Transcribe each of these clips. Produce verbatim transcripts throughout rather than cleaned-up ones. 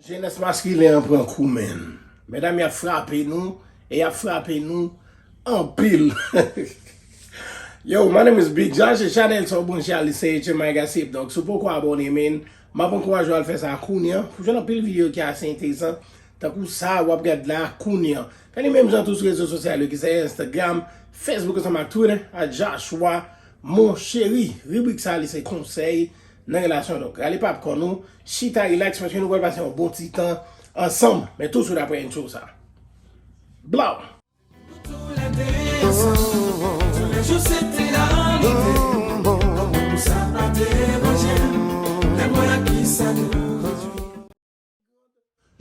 Jenès maskilen an pran kou, menn. Medam, y ap frape nou, e y ap frape nou anpil. Yo, my name is Big Josh, e chanèl sa w branche a li se H M I Gossip. Donk, si w poko abòne, menn, m ap ankouraje w al fè sa kounye a. Pou jwenn anpil videyo ki ase enteresan, tankou sa w ap gad la kounye a. Fè li menm jan tou sou rezo sosyal yo, ki se Instagram, Facebook, ansanm ak Twitter, at Joshua Mon Chéri. Ribrik sa li se konsèy nan relasyon. Donk, rale popcorn ou, chita rilaks, paske nou pral pase yon bon ti tan ansanm. Men touswit apre intro sa. Blow!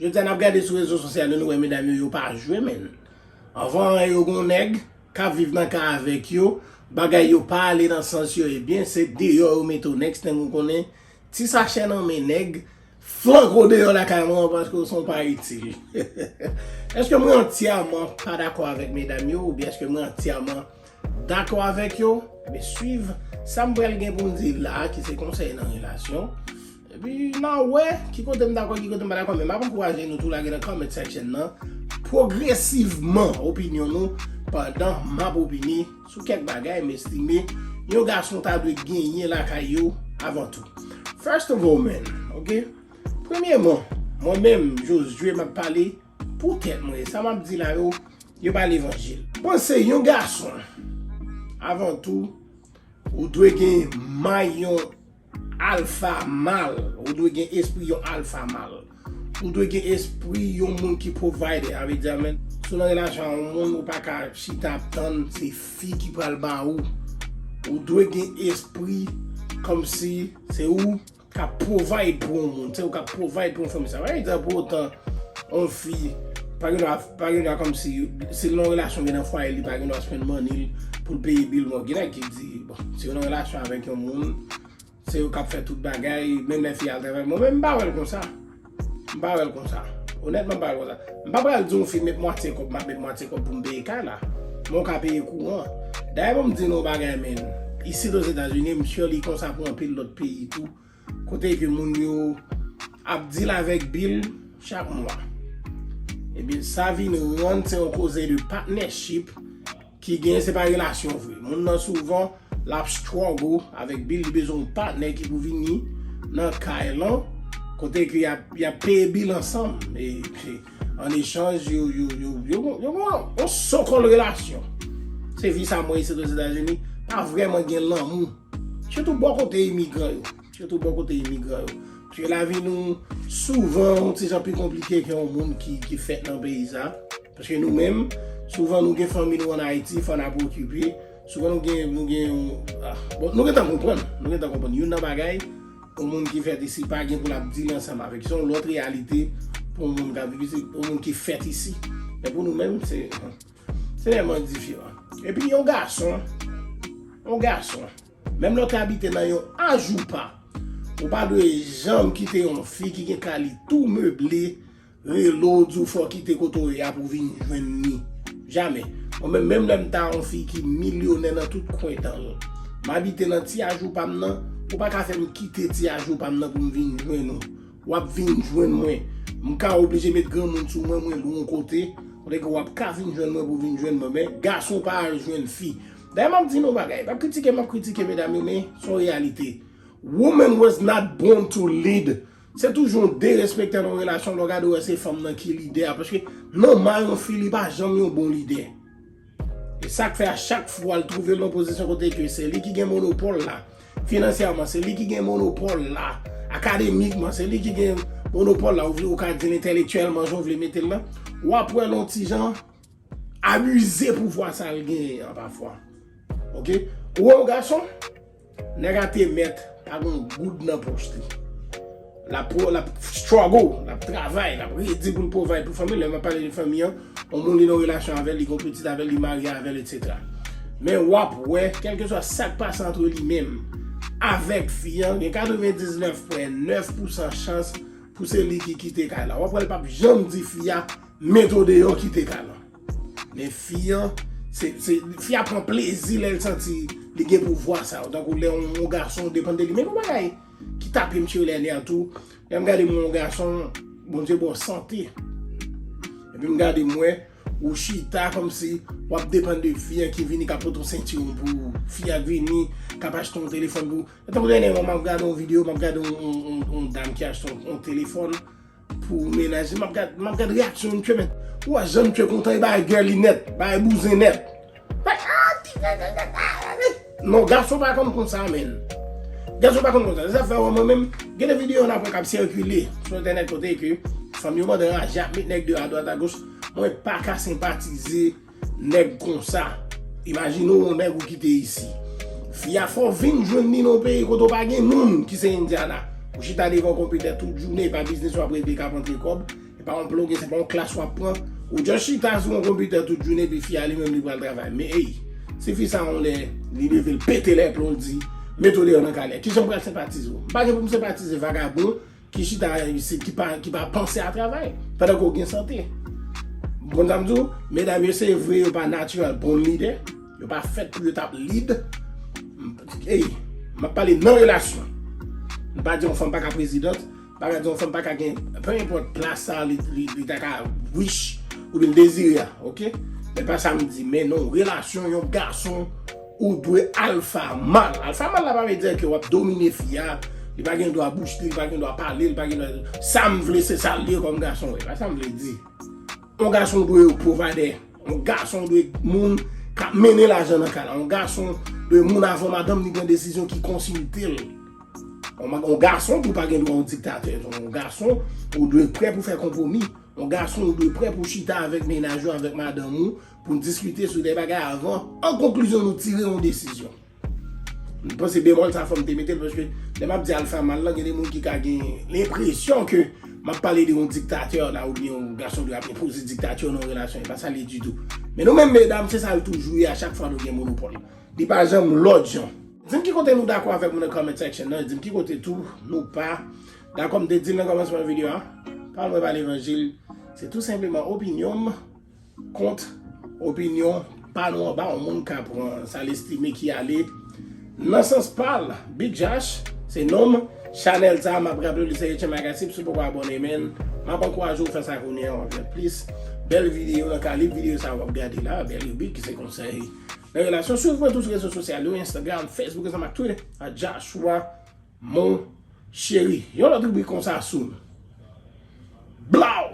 Jodi a n ap gade sou rezo sosyal yo, nou wè medam yo, yo pa jwe, menn. Anvan yo gon nèg k ap viv nan kay avèk yo, bagay yo pa ale nan sans yo, ebyen, se deyò yo mete w. Next thing ou konnen, ti sachè nan men nèg, flanke w deyò lakay mwen paske w se yon pa itil. Èske mwen antyèman pa dakò avèk medam yo, oubyen èske mwen antyèman dakò avèk yo? Ebyen, swiv sa m pral gen pou m di la, ki se konsèy nan relasyon. Epi, n a wè ki kote m dakò, ki kote m pa dakò, men m ap ankouraje nou tou lage nan comment section nan pwogresivman opinyon nou pandan m ap opine sou kèk bagay m estime yon gason ta dwe genyen lakay yo avan tou. First of all, man, ok? Premyèman, mwen menm, Josué, m ap pale pou tèt mwen. Sa m ap di la yo, yo pa levanjil. Panse yon gason, avan tou, ou dwe gen may yon alfa mal. Ou dwe gen espri yon alfa mal. Ou dwe gen espri yon moun ki provider. Sa vle di, men, si w nan relasyon ak yon moun, ou pa ka chita ap tann se fi ki pral ba ou. Ou dwe gen espri kòmsi se ou k ap provide pou yon moun, se ou k ap provide pou yon fanmi. Sa pa vle di pou otan yon fi pa gen dwa, pa gen dwa kòmsi, si l nan relasyon, gen nan fwaye, li pa gen dwa spend money l pou l peye bil. Bon, gen nèg ki di, bon, si w nan relasyon avèk yon moun, se yo k ap fè tout bagay, menm lè fi a al travay. Mwen menm, m pa wè l konsa. M pa wè l konsa. Onètman, m pa wè l konsa. M pa pral di yon fi met mwatye kòb, m ap met mwatye kòb pou m peye kay la. Men w ka peye kouran. Dayè, bon, m di nou yon bagay, men, isit Ozetazini, m sure li konsa pou anpil lòt peyi tou. Kote ke moun yo ap deal avèk bil chak mwa. Ebyen, sa vin rann se yon koze de partnership ki gen, se pa relasyon vre. Moun nan souvan, l ap struggle avèk bil, li bezwen yon patnè ki pou vini nan kay lan, kote ke y ap, y ap peye bil ansanm. E, e, an echanj, yo, yo, yo, yo, yo, yo, yon sokòl relasyon. Se vi sa mwen isit Ozetazini, pa vrèman gen lanmou. Sitou bò kote imigran yo. Sitou bò kote imigran yo. Paske lavi nou souvan yon ti jan pi konplike ke yon moun ki, ki fèt nan peyi sa. Paske nou menm, souvan nou gen fanmi nou ann Ayiti, fò n ap okipe. Souvan nou gen, nou gen yon, ah, bon, nou gentan konprann, nou gentan konprann. Youn nan bagay, yon moun ki fèt isi pa gen pou l ap deal ansanm avèk. Se yon lòt reyalite pou yon moun k ap viv isi, yon moun ki fèt isi. Men pou nou menm, se, se tèlman diferan. Epi yon gason, yon gason, menm lè w te abite nan yon ajoupa, ou pa dwe janm kite yon fi ki gen kay li tou meble rele w, di w fò w kite kote w ye a pou w vin jwenn li. Jamè. Mwen menm, menm lè m ta yon fi ki milyonè nan tout kwen tan l, m abite nan ti ajoupa m nan, ou pa ka fè m kite ti ajoupa m nan pou m vin jwenn ou. W ap vin jwenn mwen. M ka oblije met granmoun sou mwen, mwen lwe yon kote, kote ke w ap ka vin jwenn mwen pou vin jwenn mwen. Men gason pa al jwenn fi. Dayè, m ap di nou yon bagay. M ap kritike, m ap kritike medam yo, men se yon reyalite. Woman was not born to lead. Se toujou yon derespektan nan yon relasyon, lè w gade w wè se fanm nan ki lidè a. Paske nan may yon fi, li pa janm yon bon lidè. E sa k fè a chak fwa l twouve l nan pozisyon kote ke se li ki gen monopòl la, finansyèman, se li ki gen monopòl la, akademikman, se li ki gen monopòl la, ou vle, ou ka di l entèlektyèlman, jan w vle mete l lan, w ap wè l yon ti jan abize pouvwa sa l genyen an pafwa. Ok? Ou wè yon gason, nèg a te mèt pa gen yon goud nan pòch li. L ap, l ap struggle, l ap travay, l ap redi pou l provide pou fanmi l. Lè m ap pale de fanmi an, yon moun li nan relasyon avè l, li gen yon pitit avè l, li marye avè l, etsetera. Men w ap wè, kèlkeswa sa k pase antre li menm avèk fi an, gen katrevendiznèf pwen nèf pousan chans pou se li ki kite kay la. W ap wè l p ap janm di fi a, mete w deyò, kite kay lan. Men fi an, se, se, fi a pran plezi lè l santi li gen pouvwa sa yo. Tankou lè yon, yon gason depann de li. Men yon bagay ki tape m cheri lè nè tou, lè m gade yon gason, Bondye ba w sante. Epi m gade m wè, ou chita kòmsi w ap depann de fi a ki vini ka pote yon sentiwon pou ou. Fi a vini, k ap achte yon telefòn pou ou. E tankou dènyèman, m ap gade yon videyo, m ap gade yon, yon, yon, yon dam ki achte yon, yon telefòn pou mennaj li. M ap gade, m ap gade reyaksyon misye, men. Ou wè jan misye kontan, e bagay girly nèt, bagay bouzen nèt. Non, gason pa konn konsa, men. Gason pa konn konsa. Se sa fè wè mwen menm, gen de videyo n ap wè k ap sikile sou entènèt kote ke fanm yo mande raje ap met nèg deyò adwat agoch. Mwen pa ka senpatize nèg konsa. Imajine w yon nèg ou kite isi. Fi a fè w vin jwenn li nan yon peyi kote w pa gen moun ki se Indiana. Ou chita devan konpitè tout jounen, e pa biznis w ap regle k ap antre kòb. Se pa yon ploge, se pa yon klas w ap pran. Ou just chita sou yon konpitè tout jounen, epi fi a li menm li pral travay. Men ey, si fi sa yon lè, li leve, l pete lè plon, l di, mete w deyò nan kalè. Kijan m pral senpatize w? M pa gen pou m senpatize vagabon ki chita isit, ki pa, ki pa panse a travay, pandan ke w gen sante. Konn sa m di w, medam yo, se vre, yo pa natural bon lidè, yo pa fèt pou yo t ap lead. Ey, m ap pale nan relasyon. M pa di yon fanm pa ka prezidant, m pa ka di yon fanm pa ka gen, pe enpòt plas sa, li, li, li ta ka wish oubyen l dezire a, oke? Men pa sa m di, men nan yon relasyon, yon gason, ou dwe alfa mal. Alfa mal la pa vle di ke w ap domine fi a, li pa gen dwa bouch li, li pa gen dwa pale, li pa gen dwa, sa m vle, se sa l ye kòm gason, wi. Pa sa m vle di. Yon gason dwe pwovayda. Yon gason dwe moun k ap mennen lajan nan kay la. Yon gason dwe moun avan madanm li pran desizyon ki konsilte l. Yon ma-, yon gason tou pa gen dwa yon diktatè. Yon gason, ou dwe prè pou fè konpwomi. Yon gason, ou dwe prè pou chita avèk mennaj ou, avèk madanm ou, pou n diskite sou de bagay avan, an konklizyon, nou tire yon desizyon. M panse bemòl sa fò m te mete l, paske lè m ap di alfa mal lan, gen de moun ki ka gen lenpresyon ke m ap pale de yon diktatè la, oubyen yon gason ki ap enpoze diktatè nan yon relasyon. E pa sa l ye ditou. Men nou menm medam, se sa l toujou ye a chak fwa nou gen monopòl. Li pa janm lòt jan. Di m ki kote nou dakò avèk mwen nan comment section nan, di m ki kote tou nou pa dakò. M te di l nan kòmansman videyo a, pawòl mwen pa levanjil, se tou senpleman opinyon m kont opinyon pa nou anba yon moun ka pran sa l estime ki ale nan sans pa l. Big Josh, se non m. Chanèl sa, m ap raple w, li se Etchen Magasip. Si w poko abòne, men, m ap ankouraje w fè sa kounye a, w ap jwenn plis bèl videyo nan kalib videyo sa w ap gade la, bèl ribrik ki se konsèy nan relasyon. Swiv mwen tou sou rezo sosyal yo, Instagram, Facebook, ansanm ak Twitter, a Joshua Mon Cheri. Yon lòt ribrik konsa sou nou. Blow!